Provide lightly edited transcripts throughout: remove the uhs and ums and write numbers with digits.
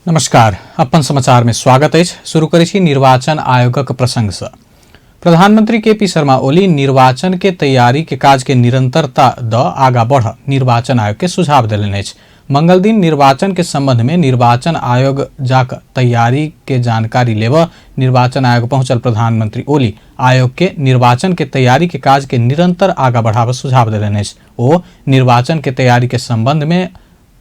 नमस्कार, अपन समाचार में स्वागत अछि। शुरू करै छी निर्वाचन आयोगक प्रसंग से। प्रधानमंत्री के पी शर्मा ओली निर्वाचन के तैयारी के काज के निरंतरता द आगा बढ़ निर्वाचन आयोग के सुझाव देलनि अछि। मंगल दिन निर्वाचन के संबंध में निर्वाचन आयोग जाक तैयारी के जानकारी लेब निर्वाचन आयोग पहुंचल प्रधानमंत्री ओली आयोग के निर्वाचन के तैयारी के काज के निरंतर आगा बढ़ाब सुझाव देलनि अछि। ओ निर्वाचन के तैयारी के संबंध में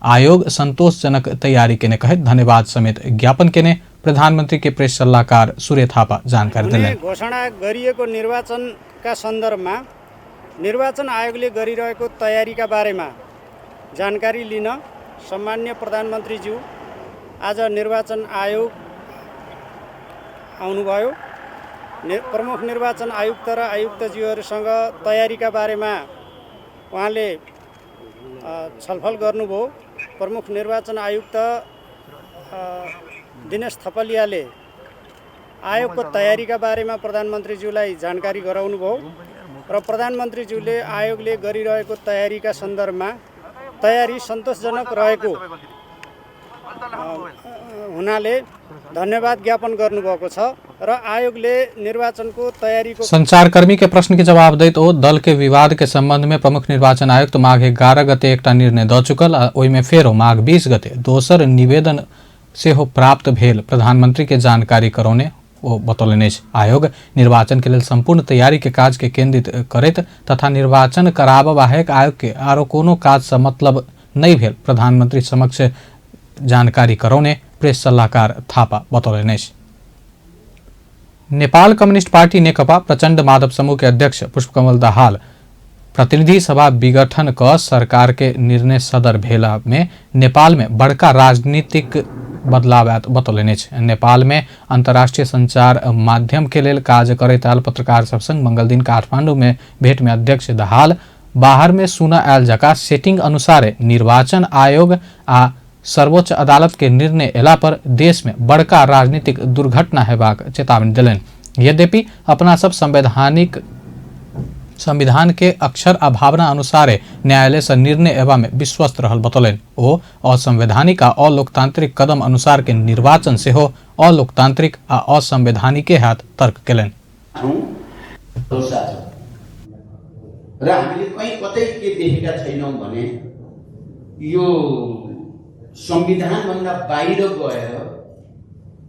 आयोग संतोषजनक तैयारी केने कहैत धन्यवाद समेत ज्ञापन केने प्रधानमंत्री के प्रेस सल्लाहकार सूर्य थापा जानकारी देलनि। घोषणा गरिएको निर्वाचनका सन्दर्भमा निर्वाचन आयोगले गरिरहेको तयारीका बारेमा जानकारी लिन सम्मान्य प्रधानमन्त्रीज्यू आज निर्वाचन आयोग आउनुभयो। प्रमुख निर्वाचन आयुक्त र आयुक्तज्यूहरूसँग तयारीका बारेमा उहाँले छलफल गर्नुभयो। प्रमुख निर्वाचन आयुक्त दिनेश थपलियाले आयोगको तयारीका बारेमा प्रधानमन्त्रीज्यूलाई जानकारी गराउनुभयो र प्रधानमन्त्रीज्यूले आयोगले गरिरहेको तयारीका सन्दर्भमा तयारी सन्तोषजनक रहेको हुनाले धन्यवाद ज्ञापन गर्नुभएको छ र आयोगले निर्वाचनको तयारीको संचारकर्मी के प्रश्न के जवाब दैत ओ दल के विवाद के संबंध में प्रमुख निर्वाचन आयुक्त माघ 11 गते एकटा निर्णय द चुकल आ ओहिमे फेरो माघ 20 गते दोसर निवेदन सेहो प्राप्त भेल प्रधानमंत्री के जानकारी करौने ओ बतौलनि अछि। आयोग निर्वाचन के लेल संपूर्ण तैयारी के काज के केंद्रित करैत तथा निर्वाचन कराबऽ बाहेक आयोग के आरो कोनो काज सँ मतलब नहि भेल प्रधानमंत्री समक्ष जानकारी करौने प्रेस सल्लाहकार थापा बतौलनि अछि। नेपाल कम्युनिस्ट पार्टी नेकपा प्रचण्ड माधव समूह के अध्यक्ष पुष्पकमल दाहाल प्रतिनिधि सभा विघटन क सरकार के निर्णय सदर भेला में नेपाल में बड़का राजनीतिक बदलाव आयत बतौलनि अछि। नेपाल में अंतर्राष्ट्रीय संचार माध्यम के लेल काज करैत आयल पत्रकार सब संग मंगल दिन काठमांडू में भेंट में अध्यक्ष दाहाल बाहर में सुना आयल जका सेटिंग अनुसारे निर्वाचन आयोग आ सर्वोच्च अदालत के निर्णय एला पर देश में बड़का राजनीतिक दुर्घटना हेबाक चेतावनी देलनि। यद्यपि अपना सब संवैधानिक संविधान के अक्षर आ भावना अनुसारे न्यायालय से निर्णय एबा में विश्वस्त रहल बतौलनि। ओ असंवैधानिक आ अलोकतांत्रिक कदम अनुसार के निर्वाचन सेहो अलोकतांत्रिक आ असंवैधानिके हैत तर्क केलनि। र हामीले कहीँ कतै के देखेका छैनौँ भने यो संविधानभन्दा बाहिर गएर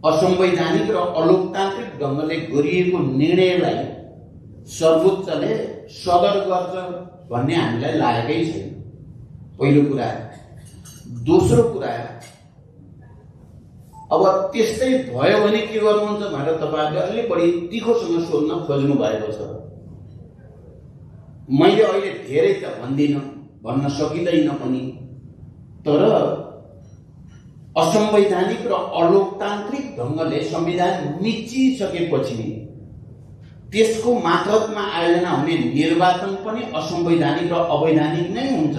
असंवैधानिक र अलोकतान्त्रिक ढङ्गले गरिएको निर्णयलाई सर्वोच्चले सदर गर्छ भन्ने हामीलाई लागेकै छैन। पहिलो कुरा। दोस्रो कुरा, अब त्यस्तै भयो भने के गर्नुहुन्छ भनेर तपाईँहरूले अलिक बढी तिखोसँग सोध्न खोज्नु भएको छ। मैले अहिले धेरै त भन्दिनँ, भन्न सकिँदैन पनि, तर असंवैधानिक र अलोकतान्त्रिक ढङ्गले संविधान मिचिसकेपछि त्यसको मातहतमा आयोजना हुने निर्वाचन पनि असंवैधानिक र अवैधानिक नै हुन्छ।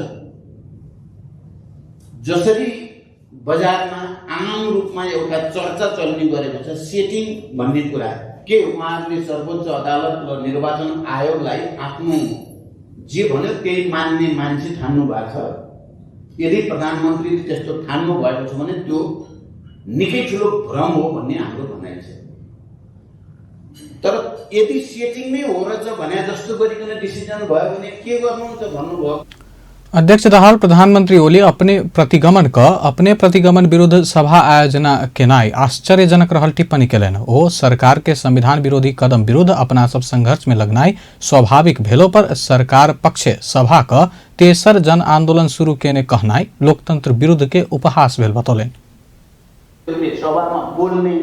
जसरी बजारमा आम रूपमा एउटा चर्चा चल्ने गरेको छ सेटिङ भन्ने कुरा, के उहाँहरूले सर्वोच्च अदालत र निर्वाचन आयोगलाई आफ्नो जे भन्यो त्यही मान्ने मान्छे ठान्नु भएको छ? यदि प्रधानमन्त्रीले त्यस्तो ठान्नु भएको छ भने त्यो निकै ठुलो भ्रम हो भन्ने हाम्रो भनाइ छ। तर यदि सेटिङ नै हो रहेछ भने जस्तो गरिकन डिसिजन भयो भने के गर्नुहुन्छ भन्नुभयो। अध्यक्ष दाहाल प्रधानमंत्री ओली अपने प्रतिगमन विरुद्ध सभा आयोजना केनाइ आश्चर्यजनक रहल टिप्पणी केलनि। ओ सरकार के संविधान विरोधी कदम विरुद्ध अपना सब संघर्ष में लगनाइ स्वाभाविक भेलो पर सरकार पक्ष सभा क तेसर जन आंदोलन शुरू केने कहनाइ लोकतंत्र विरुद्ध के उपहास भेल बतौलनि। सभामा बोल्ने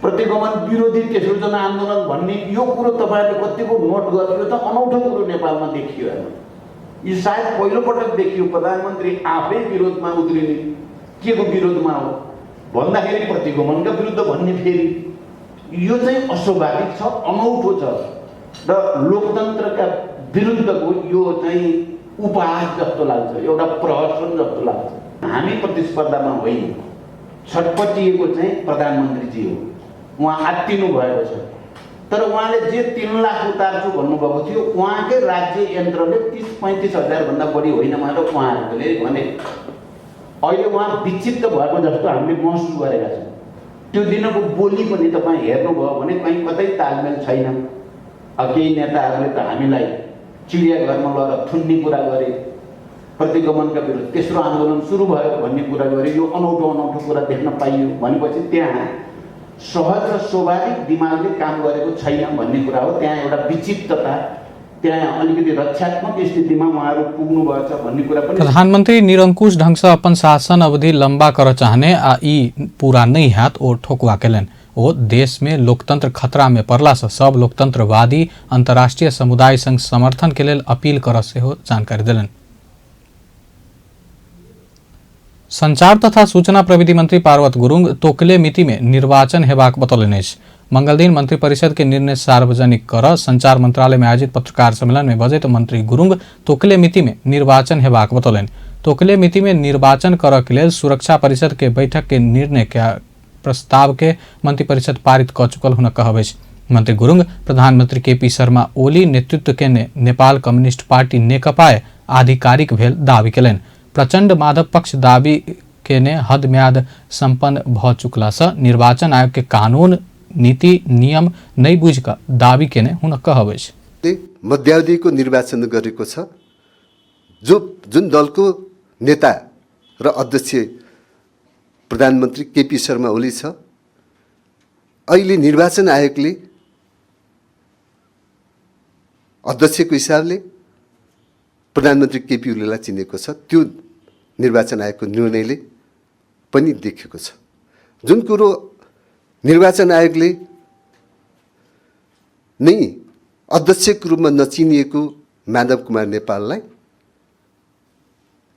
प्रतिगमन विरोधी तेस्रो जन आन्दोलन भन्ने यो कुरो तपाईहरुले कतिको नोट गर्नु, यो त अनौठो कुरो नेपालमा देखियो। यो सायद पहिलो पटक देखियो प्रधानमन्त्री आफै विरोधमा उत्रिने, के को विरोधमा हो भन्दाखेरि प्रतिगमनका विरुद्ध भन्ने, फेरि यो चाहिँ अस्वाभाविक छ, अनौठो छ र लोकतन्त्रका विरुद्धको यो चाहिँ उपहास जस्तो लाग्छ, एउटा प्रहसन जस्तो लाग्छ। हामी प्रतिस्पर्धामा होइन, छटपटिएको चाहिँ प्रधानमन्त्रीजी हो, उहाँ आत्तिनु भएको छ। तर उहाँले जे 3 लाख उतार्छु भन्नुभएको थियो, उहाँकै राज्य यन्त्रले 30-35 हजार भन्दा बढी होइन भनेर उहाँहरूले भने। अहिले उहाँ विक्षिप्त भएको जस्तो हामीले महसुस गरेका छौँ। त्यो दिनको बोली पनि तपाईँ हेर्नुभयो भने कहीँ कतै तालमेल छैन। अब केही नेताहरूले त हामीलाई चिडियाघरमा लगेर थुन्ने कुरा गरे, प्रतिगमनका विरुद्ध तेस्रो आन्दोलन सुरु भयो भन्ने कुरा गरे। यो अनौठो अनौठो कुरा देख्न पाइयो। भनेपछि त्यहाँ सहज र स्वाभाविक दिमागले काम गरेको छैन भन्ने कुरा हो। त्यहाँ एउटा विक्षिप्तता, त्यहाँ अलिकति रक्षात्मक स्थितिमा उहाँहरू पुग्नु भएछ भन्ने कुरा पनि। प्रधानमंत्री निरंकुश ढंग से अपन शासन अवधि लंबा कर चाहने आ ई पूरा नहीं हैत ओ ठोकुआ केलनि। ओ देश में लोकतंत्र खतरा में पड़ला से सब लोकतंत्रवादी अंतर्राष्ट्रीय समुदाय संग समर्थन के लेल अपील कर सेहो जानकारी देलनि। संचार तथा सूचना प्रविधि मंत्री पार्वत गुरुङ तोकले मिति में निर्वाचन हेबाक बतौलनि अछि। मंगलदिन मंत्रिपरिषद के निर्णय सार्वजनिक कर संचार मंत्रालय में आयोजित पत्रकार सम्मेलन में बजैत मंत्री गुरुङ तोकले मिति में निर्वाचन हेबाक बतौलनि। तोकले मिति में निर्वाचन करऽ के लेल सुरक्षा परिषद के बैठक के निर्णय के प्रस्ताव के मंत्रिपरिषद पारित कऽ चुकल हुनक कहब अछि। मंत्री गुरुङ प्रधानमंत्री केपी शर्मा ओली नेतृत्व के नेपाल कम्युनिस्ट पार्टी नेकपाए आधिकारिक भेल दावी केलनि। प्रचंड माधव पक्ष दावी केने हद म्याद संपन्न भऽ चुकला से निर्वाचन आयोग के कानून नीति नियम नहि बुझि कऽ दावी केने हुनक कहब अछि। मध्यावधिको निर्वाचन गरेको छ। जो जुन दलको नेता र अध्यक्ष प्रधानमन्त्री केपी शर्मा ओली छ, अहिले निर्वाचन आयोगले अध्यक्षको हिसाबले प्रधानमन्त्री केपी ओलीलाई चिनेको छ। त्यो निर्वाचन आयोगको निर्णयले पनि देखेको छ। जुन कुरो निर्वाचन आयोगले नै अध्यक्षको रूपमा नचिनिएको माधव कुमार नेपाललाई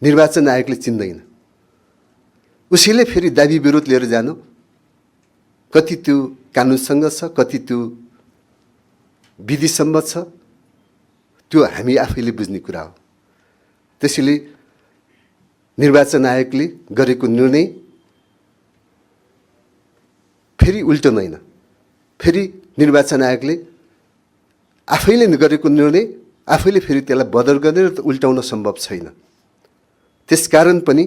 निर्वाचन आयोगले चिन्दैन, उसैले फेरि दाबी विरोध लिएर जानु कति त्यो कानुनसँग छ, कति त्यो विधिसम्मत छ, त्यो हामी आफैले बुझ्ने कुरा हो। त्यसैले निर्वाचन आयोगले गरेको निर्णय फेरि उल्टँदैन। फेरि निर्वाचन आयोगले आफैले गरेको निर्णय आफैले फेरि त्यसलाई बदल गर्ने र उल्टाउन सम्भव छैन। त्यसकारण पनि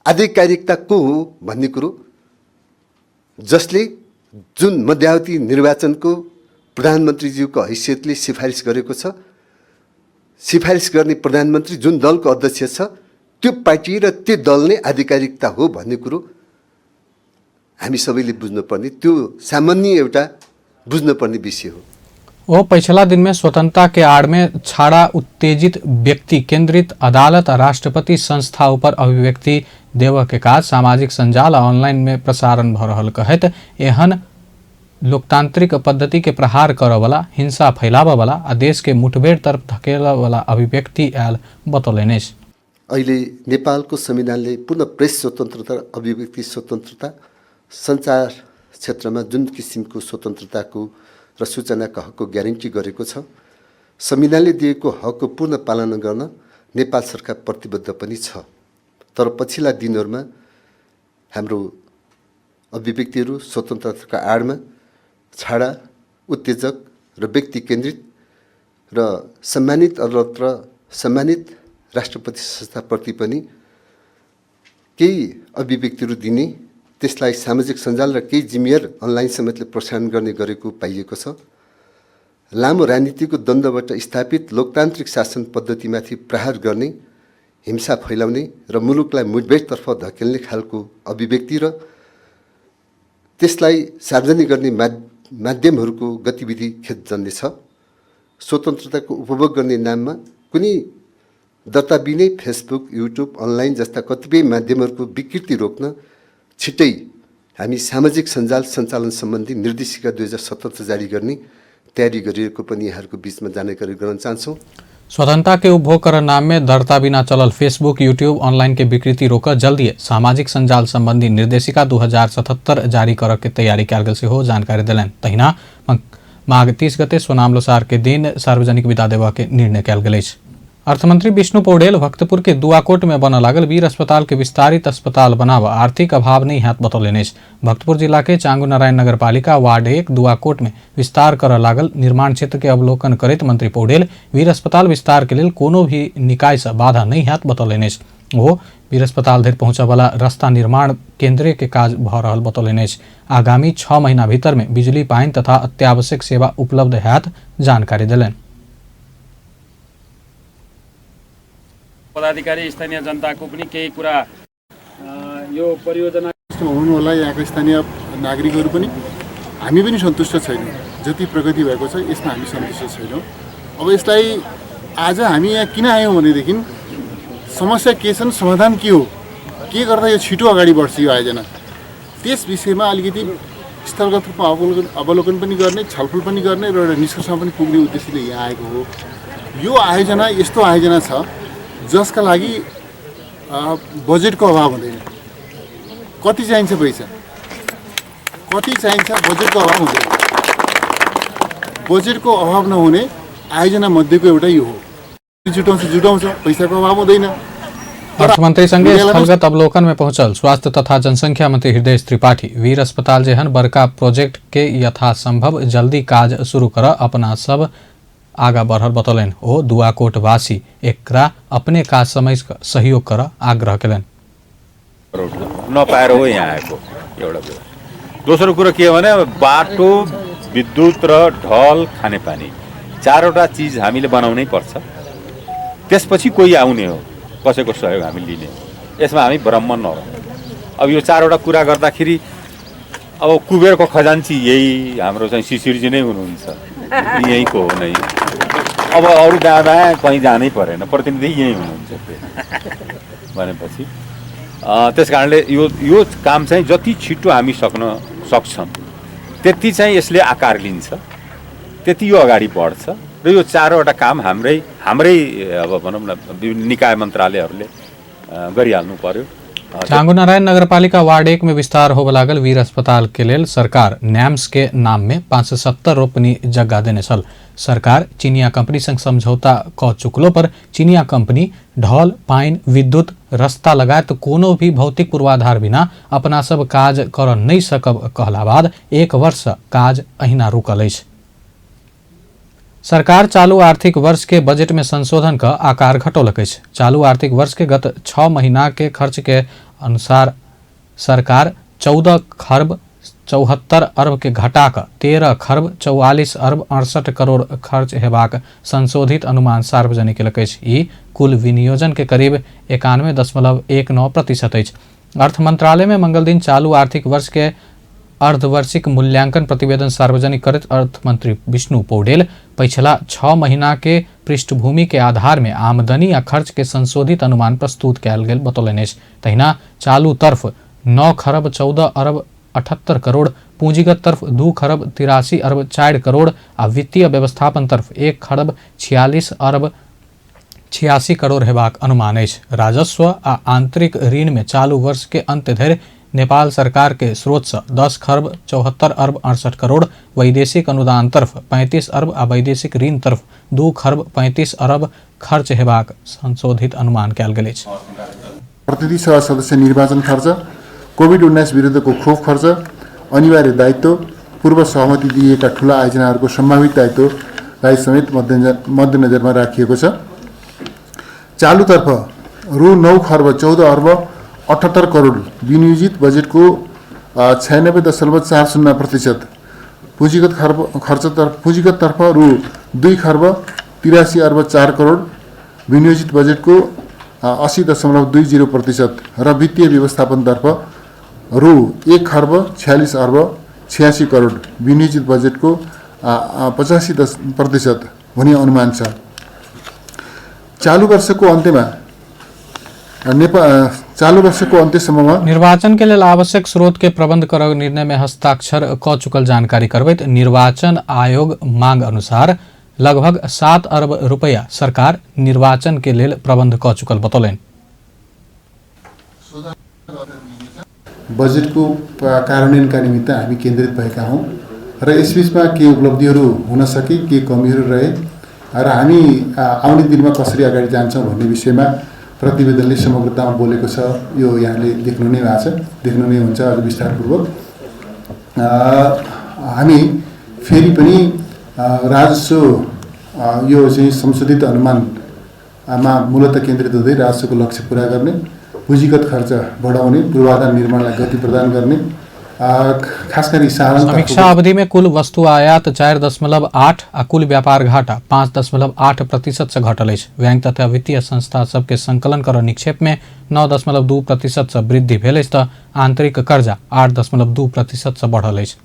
आधिकारिकता को हो भन्ने कुरो जसले जुन मध्यावधि निर्वाचनको प्रधानमन्त्रीज्यूको हैसियतले सिफारिस गरेको छ, सिफारिस गर्ने प्रधानमन्त्री जुन दलको अध्यक्ष छ त्यो पार्टी र त्यो दल नै आधिकारिकता हो भन्ने कुरो हामी सबैले बुझ्नुपर्ने, त्यो सामान्य एउटा बुझ्नुपर्ने विषय हो। ओ पिछला दिन में स्वतंत्रता के आड़ में छाड़ा उत्तेजित व्यक्ति केंद्रित अदालत आ राष्ट्रपति संस्था ऊपर अभिव्यक्ति देव के काज सामाजिक संजाल आ ऑनलाइन में प्रसारण भ रहल कहैत एहन लोकतांत्रिक पद्धति के प्रहार करऽ वाला, हिंसा फैलाबऽ वाला आ देश के मुठभेड़ तरफ धकेलऽ वाला अभिव्यक्ति आयल बतौलनि अछि। अहिले नेपालको संविधानले पूर्ण प्रेस स्वतन्त्रता, अभिव्यक्ति स्वतन्त्रता, सञ्चार क्षेत्रमा जुन किसिमको स्वतन्त्रताको र सूचनाको हकको ग्यारेन्टी गरेको छ, संविधानले दिएको हकको पूर्ण पालना गर्न नेपाल सरकार प्रतिबद्ध पनि छ। तर पछिल्ला दिनहरूमा हाम्रो अभिव्यक्तिहरू स्वतन्त्रताको आडमा छाडा, उत्तेजक र व्यक्ति केन्द्रित र सम्मानित अदालत र सम्मानित राष्ट्रपति संस्थाप्रति पनि केही अभिव्यक्तिहरू दिने, त्यसलाई सामाजिक सञ्जाल र केही जिम्मेवार अनलाइन समेतले प्रोत्साहन गर्ने गरेको पाइएको छ। लामो राजनीतिको द्वन्द्वबाट स्थापित लोकतान्त्रिक शासन पद्धतिमाथि प्रहार गर्ने, हिंसा फैलाउने र मुलुकलाई मुठभेडतर्फ धकेल्ने खालको अभिव्यक्ति र त्यसलाई सार्वजनिक गर्ने माध्यमहरूको गतिविधि खेदजन्य छ। स्वतन्त्रताको उपभोग गर्ने नाममा कुनै दर्ताबिनै फेसबुक, युट्युब, अनलाइन जस्ता कतिपय माध्यमहरूको विकृति रोक्न छिट्टै हामी सामाजिक सञ्जाल सञ्चालन सम्बन्धी निर्देशिका 2077 जारी गर्ने तयारी गरिएको पनि यहाँहरूको बिचमा जानकारी गराउन चाहन्छौँ। स्वतंत्रता के उपभोग कर नाम में दर्ता बिना चलल फेसबुक, यूट्यूब, ऑनलाइन के विकृति रोक जल्दी सामाजिक संजाल संबंधी निर्देशिका 2077 जारी कर के तैयारी कयल गेल सेहो जानकारी देलनि। तहिना माघ 30 गते सोनाम लोसार के दिन सार्वजनिक विदा देबऽ के निर्णय कयल गेल अछि। अर्थमंत्री विष्णु पौडेल भक्तपुर के दुआकोट में बनऽ लागल वीर अस्पताल के विस्तारित अस्पताल बनाब आर्थिक अभाव नहीं हैत बतौलनि अछि। भक्तपुर जिला के चांगू नारायण नगरपालिका वार्ड 1 दुआकोट में विस्तार करऽ लागल निर्माण क्षेत्र के अवलोकन करैत मंत्री पौडेल वीर अस्पताल विस्तार के लेल कोनो भी निकाय से बाधा नहीं हैत बतौलनि अछि। ओ वीर अस्पताल धरि पहुँचयवला रास्ता निर्माण केंद्रीय के काज भऽ रहल बतौलनि अछि। आगामी 6 महीना भीतर में बिजली, पानि तथा अत्यावश्यक सेवा उपलब्ध हैत जानकारी देलनि। पदाधिकारी स्थानीय जनताको पनि केही कुरा यो परियोजना हुनु होला। यहाँको स्थानीय नागरिकहरू पनि हामी पनि सन्तुष्ट छैनौँ। जति प्रगति भएको छ यसमा हामी सन्तुष्ट छैनौँ। अब यसलाई आज हामी यहाँ किन आयौँ भनेदेखि समस्या के छन्, समाधान के हो, के गर्दा यो छिटो अगाडि बढ्छ यो आयोजना, त्यस विषयमा अलिकति स्थलगत रूपमा अवलोकन पनि गर्ने, छलफल पनि गर्ने र एउटा निष्कर्षमा पनि पुग्ने उद्देश्यले यहाँ आएको हो। यो आयोजना यस्तो आयोजना छ जसका लागि बजेटको अभाव हुँदैन। कति चाहिन्छ पैसा, कति चाहिन्छ, बजेटको अभाव हुँदैन। बजेटको अभाव नहुने आयोजना मध्येको एउटा यो हो। जुटाउँछ, पैसाको अभाव हुँदैन। अर्थमंत्री संगे स्थलगत अवलोकन में पहुंचल स्वास्थ्य तथा जनसंख्या मंत्री हृदय त्रिपाठी वीर अस्पताल जेहन बड़का प्रोजेक्ट के यथासंभव जल्दी काज शुरू कर अपना सब आगा बढ़ल बतौलनि। ओ दुआकोटवासी एकरा अपने काज समझ सहयोग कर आग्रह केलनि। नपाएर हो यहाँ आएको एउटा कुरा। दोस्रो कुरो के हो भने बाटो, विद्युत र ढल, खानेपानी, चारवटा चिज हामीले बनाउनै पर्छ। त्यसपछि कोही आउने हो, कसैको सहयोग हामी लिने हो। यसमा हामी भ्रममा नरहौँ। अब यो चारवटा कुरा गर्दाखेरि अब कुबेरको खजान्ची यही हाम्रो चाहिँ शिशिरजी नै हुनुहुन्छ, यहीँको हो नै। अब अरू दादा कहीँ जानै परेन, प्रतिनिधि यहीँ हुनुहुन्छ भनेपछि त्यस कारणले यो यो काम चाहिँ जति छिटो हामी सक्न सक्छौँ त्यति चाहिँ यसले आकार लिन्छ, त्यति यो अगाडि बढ्छ। र यो चारवटा काम हाम्रै हाम्रै अब भनौँ न विभिन्न निकाय मन्त्रालयहरूले गरिहाल्नु पर्यो। चांगुनारायण नगरपालिका वार्ड 1 में विस्तार होबय लागल वीर अस्पताल के लेल सरकार नैम्स के नाम में 570 रोपनी जग्गा देने छल। सरकार चीनिया कंपनी संग समझौता क चुकलो पर चीनिया कंपनी ढल, पानि, विद्युत, रास्ता लगायत कोनो भी भौतिक पूर्वाधार बिना अपना सब काज कर नहीं सकब कहला बाद 1 वर्ष काज अहिना रुकल अछि। सरकार चालू आर्थिक वर्ष के बजट में संशोधन का आकार घटौलक अछि। चालू आर्थिक वर्ष के गत 6 महीना के खर्च के अनुसार सरकार 14 खरब 74 अरब के घटाक 13 खरब 44 अरब 68 करोड़ खर्च हेबाक संशोधित अनुमान सार्वजनिक केलक अछि। ई कुल विनियोजन के करीब 91.19% अछि। अर्थ मंत्रालय में मंगलदिन चालू आर्थिक वर्ष के अर्धवार्षिक मूल्यांकन प्रतिवेदन सार्वजनिक करैत अर्थमंत्री विष्णु पौडेल पिछला 6 महीना के पृष्ठभूमि के आधार में आमदनी आ खर्च के संशोधित अनुमान प्रस्तुत कयल गेल बतौलनि अछि। तहिना चालू तरफ 9 खरब 14 अरब 78 करोड़, पूंजीगत तरफ 2 खरब 83 अरब 4 करोड़ आ वित्तीय व्यवस्थापन तरफ 1 खरब 46 अरब 86 करोड़ हेबाक अनुमान अछि। राजस्व आ आंतरिक ऋण में चालू वर्ष के अंत धरि नेपाल सरकार के स्रोत से 10 खरब 74 अरब 68 करोड़, वैदेशिक अनुदान तरफ 35 अरब आ वैदेशिक ऋण तरफ 2 खरब 35 अरब खर्च हेबाक संशोधित अनुमान कयल गेल अछि। प्रतिनिधि सभा सदस्य निर्वाचन खर्च, कोभिड-19 विरुद्धको खोप खर्च, अनिवार्य दायित्व, पूर्व सहमति दिइएका ठूला आयोजनाहरूको सम्भावित दायित्वलाई समेत मध्यनजरमा राखिएको छ। चालुतर्फ रु 9 खर्ब 14 अर्ब 78 करोड विनियोजित बजेटको 96.40%, पूँजीगत खर्चतर्फ रु 2 खर्ब 83 अर्ब 4 करोड विनियोजित बजेटको 80.20% र वित्तीय व्यवस्थापनतर्फ रु 1 खर्ब 46 अर्ब 86 करोड विनियोजित बजेटको 85% हुने अनुमान छ। चालु वर्षको अन्त्यमा चालु वर्षको अन्त्यसम्ममा निर्वाचन के लेल आवश्यक स्रोत के प्रबंध कर निर्णय में हस्ताक्षर क चुकल जानकारी करबैत निर्वाचन आयोग मांग अनुसार लगभग 7 अरब रुपया सरकार निर्वाचन के लेल प्रबंध क चुकल बतौलनि। बजेटको कार्यान्वयनका निमित्त हामी केन्द्रित भएका हौँ र यसबीचमा के उपलब्धिहरू हुन सके, के कमीहरू रहे र हामी आउने दिनमा कसरी अगाडि जान्छौँ भन्ने विषयमा प्रतिवेदनले समग्रतामा बोलेको छ। यो यहाँले देख्नु नै भएको छ, देख्नु नै हुन्छ अझ विस्तारपूर्वक। हामी फेरि पनि राजस्व यो चाहिँ संशोधित अनुमानमा मूलत केन्द्रित हुँदै राजस्वको लक्ष्य पुरा गर्ने पुँजीगत खर्च बढाउने, पूर्वाधार निर्माणलाई गति प्रदान गर्ने, खास गरी समीक्षा अवधि में कुल वस्तु आयात 4.8 आ कुल व्यापार घाटा 5.8% से घटल अछि। बैंक तथा वित्तीय संस्था सबके संकलन कर निक्षेप में 9.2% से वृद्धि भेल अछि तऽ आंतरिक कर्जा 8.2% से बढ़ल अछि।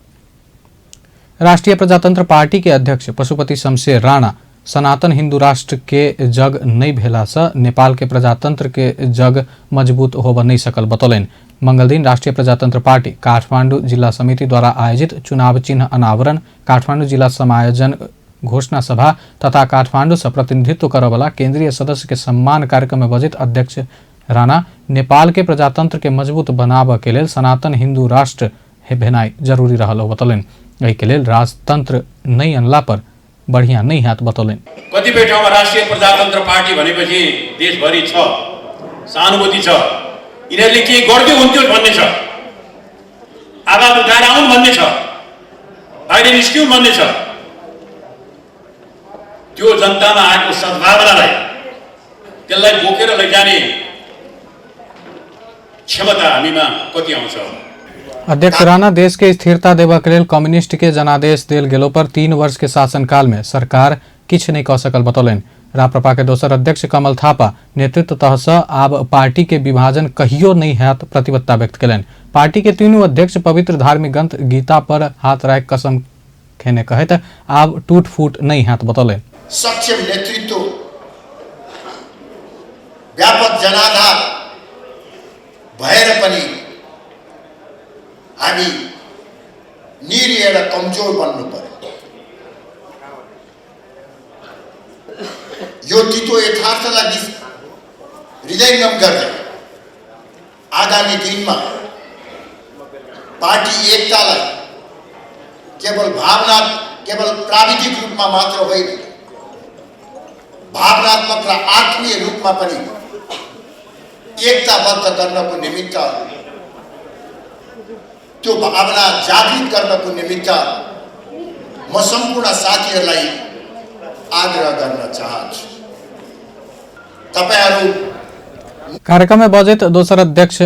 राष्ट्रीय प्रजातंत्र पार्टी के अध्यक्ष पशुपति शमशेर राणा सनातन हिंदू राष्ट्र के जग नहीं भेला से नेपाल के प्रजातंत्र के जग मजबूत होबऽ नहीं सकल बतौलनि। मंगल दिन राष्ट्रीय प्रजातंत्र पार्टी काठमांडू जिला समिति द्वारा आयोजित चुनाव चिन्ह अनावरण, काठमांडू जिला समायोजन घोषणा सभा तथा काठमांडू से प्रतिनिधित्व करऽवला केंद्रीय सदस्य के सम्मान कार्यक्रम में बजैत अध्यक्ष राणा नेपाल के प्रजातंत्र के मजबूत बनाबऽ के लेल सनातन हिंदू राष्ट्र भेनाइ जरूरी रहल ओ बतौलनि। एहिके लेल राजतंत्र नहि अनला पर बढ़िया नहीं हैत बतौलनि। कतिपय ठाउँमा राष्ट्रिय प्रजातन्त्र पार्टी भनेपछि देशभरि छ, सहानुभूति छ, यिनीहरूले केही गर्दै हुन्थ्यो भन्ने छ, आवाज उठाएर आउन् भन्ने छ, बाहिर निस्क्यौँ भन्ने छ। त्यो जनतामा आएको सद्भावनालाई त्यसलाई बोकेर लैजाने क्षमता हामीमा कति आउँछ? अध्यक्ष राणा देश के स्थिरता देबऽ के लेल कम्युनिस्ट के जनादेश देल गेलो पर 3 वर्ष के शासनकाल में सरकार किछु नहीं कऽ सकल बतौलनि। राप्रपा के दोसर अध्यक्ष कमल थापा नेतृत्व तह से आब पार्टी के विभाजन कहियो नहीं हैत प्रतिबद्धता व्यक्त कयलनि। पार्टी के तीनू अध्यक्ष पवित्र धार्मिक ग्रंथ गीता पर हाथ राखि कसम खेने कहैत आब टूट फूट नहीं हैत बतौलनि। सक्षम नेतृत्व, व्यापक जनाधार भएर पनि हामी निरिएर कमजोर बन्नु पर्यो। यो तितो यथार्थलाई हृदयङ्गम गर्दै आगामी दिनमा पार्टी एकतालाई केवल भावना, केवल प्राविधिक रूपमा मात्र होइन, भावनात्मक र आत्मीय रूपमा पनि एकताबद्ध गर्नको निमित्त, त्यो भावना जागृत गर्नको निमित्त म सम्पूर्ण साथीहरूलाई आग्रह गर्न चाहन्छु। तपाईहरू कार्यक्रम में बजैत दोसर अध्यक्ष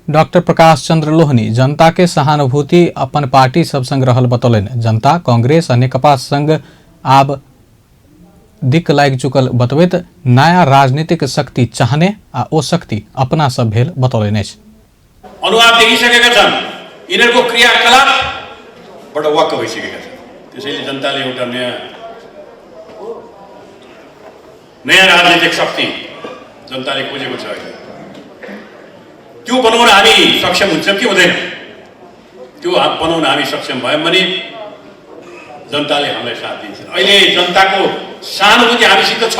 डॉक्टर प्रकाश चंद्र लोहनी जनता के सहानुभूति अपन पार्टी सब संग रहल बतौलनि। जनता कांग्रेस आ नेकपा संग आब दिक्क लागि चुकल बतबैत नया राजनीतिक शक्ति चाहने आ ओ शक्ति अपना सब भेल बतौलनि अछि। अनुहार देखिसकेका छन्, यिनीहरूको क्रियाकलापबाट वाक्क भइसकेका छन्। त्यसैले जनताले एउटा नयाँ राजनीतिक शक्ति जनताले खोजेको छ अहिले। त्यो बनाउन हामी सक्षम हुन्छौँ कि हुँदैन? त्यो बनाउन हामी सक्षम भयौँ भने जनताले हामीलाई साथ दिन्छ। अहिले जनताको सहानुभूति हामीसित छ।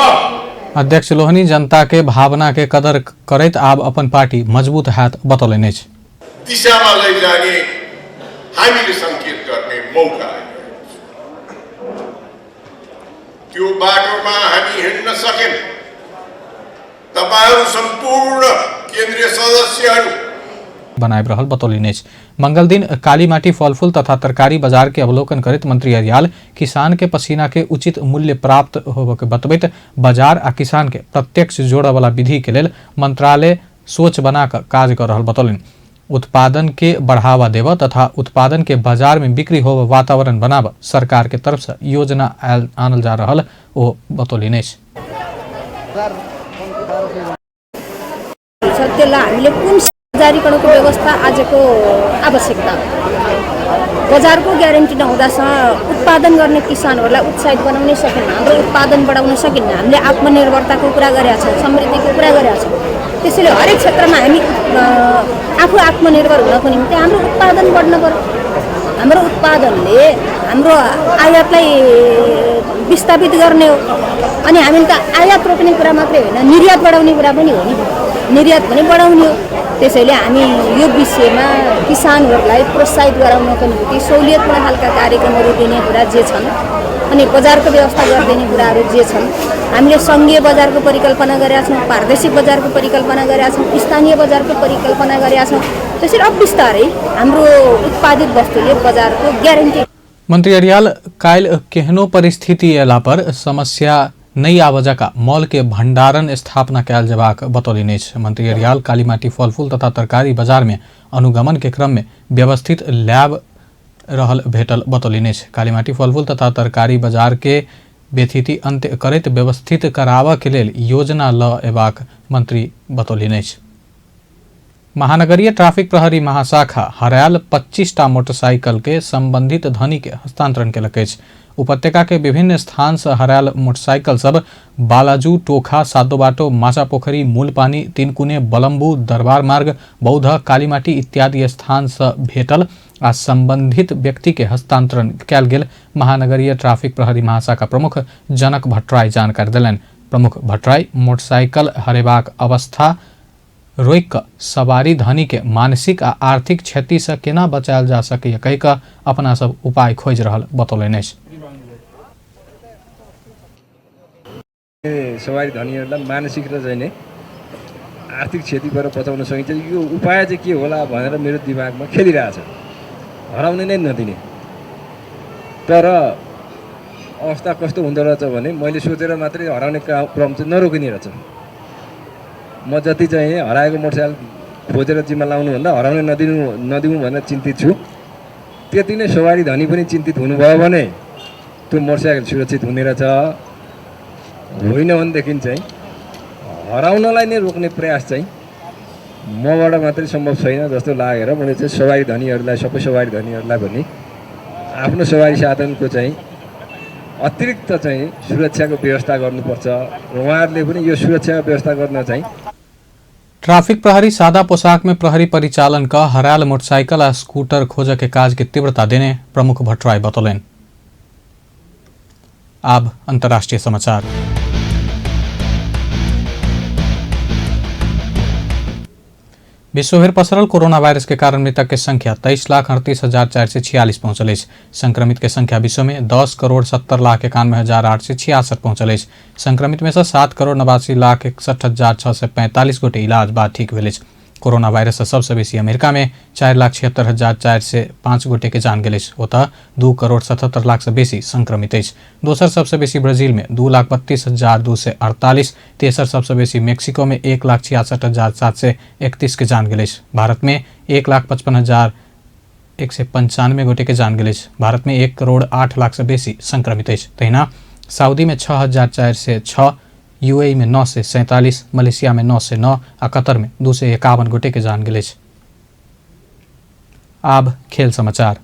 अध्यक्ष लोहनी जनता के भावना के कदर करैत आब अपन पार्टी मजबूत हैत बतौलनि अछि। दिशामा लैजाने हामीले संकेत गर्ने मौका आइरहेको छ। त्यो बाटोमा हामी हिँड्न सकेन। तपाईहरू सम्पूर्ण केन्द्रीय सदस्यहरू बनाबि रहल बतौलनि अछि। मंगल दिन कालीमाटी फलफूल तथा तरकारी बाजार के अवलोकन करैत मंत्री अर्याल किसान के पसीना के उचित मूल्य प्राप्त होबऽ के बतबैत बाजार आ किसान के प्रत्यक्ष जोड़ऽ वाला विधि के लेल मंत्रालय सोच बना कऽ काज कऽ रहल बतौलनि। उत्पादन के बढ़ावा देबऽ तथा उत्पादन के बाजार में बिक्री होबऽ वातावरण बनाबऽ सरकार के तरफ से योजना आनल जा रहल ओ बतौलनि अछि। त्यसलाई हामीले कुन बजारीकरणको व्यवस्था आजको आवश्यकता हो। बजारको ग्यारेन्टी नहुँदासम्म उत्पादन गर्ने किसानहरूलाई उत्साहित बनाउनै सकेन, हाम्रो उत्पादन बढाउन सकिन्न। हामीले आत्मनिर्भरताको कुरा गरेका छौँ, समृद्धिको कुरा गरेका छौँ। त्यसैले हरेक क्षेत्रमा हामी आफू आत्मनिर्भर हुनको निम्ति हाम्रो उत्पादन बढ्न पर्यो। हाम्रो उत्पादनले हाम्रो आयातलाई विस्थापित गर्ने हो। अनि हामीले त आयात रोक्ने कुरा मात्रै होइन, निर्यात बढाउने कुरा पनि हो नि, निर्यात पनि बढाउने हो। त्यसैले हामी यो विषयमा किसानहरूलाई प्रोत्साहित गराउनको निम्ति सहुलियतपूर्ण खालका कार्यक्रमहरू दिने कुरा जे छन् अनि बजारको व्यवस्था गरिदिने कुराहरू जे छन्, हामीले सङ्घीय बजारको परिकल्पना गरेका छौँ, प्रादेशिक बजारको परिकल्पना गरेका छौँ, स्थानीय बजारको परिकल्पना गरेका छौँ। त्यसरी अब बिस्तारै हाम्रो उत्पादित वस्तुले बजारको ग्यारेन्टी। मंत्री अर्याल काल्हि केहनो परिस्थिति अयला पर समस्या नहि आबय जकाँ मॉल के भंडारण स्थापना कयल जेबाक बतौलनि अछि। मंत्री अर्याल कालीमाटी फलफूल तथा तरकारी बाजार में अनुगमन के क्रम में व्यवस्थित लैब रहल भेटल बतौलनि अछि। कालीमाटी फलफूल तथा तरकारी बाजार के बेथिति अंत्य करैत व्यवस्थित कराबऽ के लेल योजना ल एबाक मंत्री बतौलनि अछि। महानगरीय ट्रैफिक प्रहरी महाशाखा हरायल 25टा मोटरसाइकिल के संबंधित धनी के हस्तांतरण केलक अछि। उपत्यका के विभिन्न स्थान से हरायल मोटरसाइकिल सब बालाजू, टोखा, सादोबाटो, माछापोखरी, मूलपानी, तिनकुने, बलम्बू, दरबार मार्ग, बौद्ध, कालीमाटी इत्यादि स्थान से भेटल आ संबंधित व्यक्ति के हस्तांतरण कयल गेल महानगरीय ट्रैफिक प्रहरी महाशाखा प्रमुख जनक भट्टराई जानकारी देलनि। प्रमुख भट्टराई मोटरसाइकिल हरेबाक अवस्था रोकि कऽ सवारी धनी के मानसिक आ आर्थिक क्षति से केना बचायल जा सकैए कहि कऽ अपना सब उपाय खोजि रहल बतौलनि अछि। सवारी धनीहरूलाई मानसिक र चाहिँ आर्थिक क्षतिबाट बचाउन सकिन्छ, यो उपाय चाहिँ के होला भनेर मेरो दिमागमा खेलिरहेछ। हराउने नै नदिने, तर अवस्था कस्तो हुँदो रहेछ भने मैले सोचेर मात्रै हराउने क्रम चाहिँ नरोकिने रहेछ। म जति चाहिँ हराएको मोटरसाइकल खोजेर जिम्मा लाउनुभन्दा हराउने नदिउँ भनेर चिन्तित छु, त्यति नै सवारी धनी पनि चिन्तित हुनुभयो भने त्यो मोटरसाइकल सुरक्षित हुने रहेछ। होइन भनेदेखि चाहिँ हराउनलाई नै रोक्ने प्रयास चाहिँ मबाट मात्रै सम्भव छैन जस्तो लागेर मैले चाहिँ सवारी धनीहरूलाई, सबै सवारी धनीहरूलाई पनि आफ्नो सवारी साधनको चाहिँ अतिरिक्त चाहिँ सुरक्षाको व्यवस्था गर्नुपर्छ र उहाँहरूले पनि यो सुरक्षाको व्यवस्था गर्न चाहिँ। ट्रैफिक प्रहरी सादा पोशाक में प्रहरी परिचालन का हरायल मोटरसाइकिल आ स्कूटर खोज के काज के तीव्रता देने प्रमुख भट्टराई बतौलनि। अब अंतर्राष्ट्रीय समाचार। विश्वभरि पसरल कोरोना वायरस के कारण मृतक के संख्या 23,38,446 पहुंचल अछि। संक्रमित के संख्या विश्व में 10,70,91,866 पहुंचल अछि। संक्रमित में से 7,89,61,645 गोटे इलाज बाद ठीक भेल अछि। कोरोना वायरस से सबसे बेसी अमेरिका में 4,76,405 गोटे के जान गेल अछि। ओतऽ 2,77,00,000 से बेसी संक्रमित अछि। दोसर सबसे बेसी ब्राजील में 2,32,248, तेसर सबसे बेसी मेक्सिको में 1,66,731 के जान गेल अछि। भारत में 1,55,195 गोटे के जान गेल अछि। भारत में 1,08,00,000 से बेसी संक्रमित अछि। तहिना सऊदी में 6,406, यूएई में 947, मलेशिया में 909 आ कतर में 251 गोटे के जान गेल अछि। आब खेल समाचार।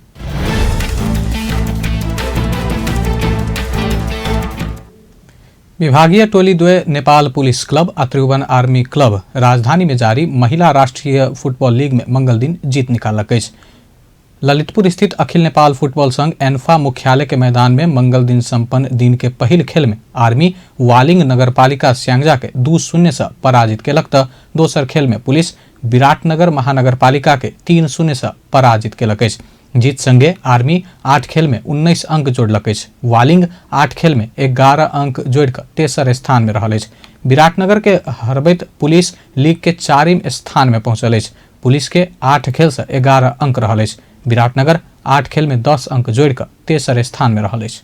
विभागीय टोली द्वय नेपाल पुलिस क्लब आ त्रिभुवन आर्मी क्लब राजधानी में जारी महिला राष्ट्रीय फुटबॉल लीग में मंगल दिन जीत निकाललक अछि। ललितपुर स्थित अखिल नेपाल फुटबॉल संघ एन्फा मुख्यालय के मैदान में मंगल दिन संपन्न दिन के पहिल खेल में आर्मी वालिंग नगरपालिका स्यांगजा के 2-0 से पराजित केलक त दोसर खेल में पुलिस विराटनगर महानगरपालिका के 3-0 से पराजित केलक अछि। जीत संगे आर्मी 8 खेल में 19 अंक जोड़लक अछि। वालिंग 8 खेल में 11 अंक जोड़िकऽ तेसर स्थान में रहल अछि। विराटनगर के हरबैत पुलिस लीग के 4म स्थान में पहुंचल अछि। पुलिस के 8 खेल से 11 अंक रहल अछि। विराटनगर 8 खेल में 10 अंक जोड़िकऽ तेसर स्थान में रहल अछि।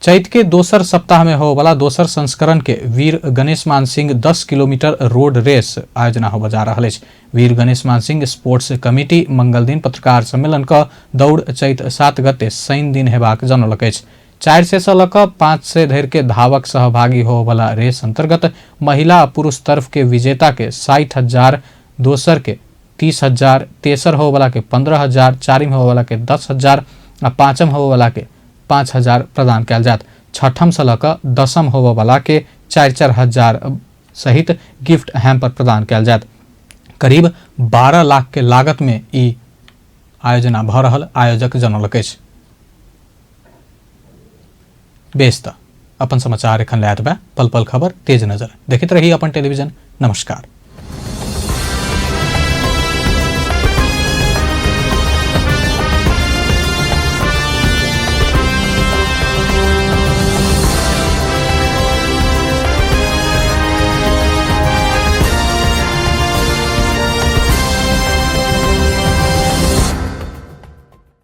चैत के दोसर सप्ताह में होबला दोसर संस्करण के Veer Ganeshman Singh 10 kilometre road race आयोजना होबय जा रहल अछि। वीर गणेशमान सिंह स्पोर्ट्स कमिटी मंगल दिन पत्रकार सम्मेलन क दौड़ चैत 7 गते शनि दिन हेबाक जनौलक अछि। 400 से लऽ कऽ 500 धरि के धावक सहभागी होबला रेस अंतर्गत महिला आ पुरुष तरफ के विजेता के 60,000, दोसर के 30,000, तेसर होबला के 15,000, चारिम होबला के 10,000 आ पाँचम होबला के 5,000 प्रदान कयल जायत। छठम से लऽ कऽ दसम होबयवला के 4-4 हजार सहित गिफ्ट हैम्पर प्रदान कयल जायत। करीब 12 लाख के लागत में ई आयोजना भऽ रहल आयोजक जनौलक अछि। बेस तऽ अपन समाचार एखन लए एतबे। पल पल खबर तेज नजर देखैत रही अपन टेलीविजन। नमस्कार।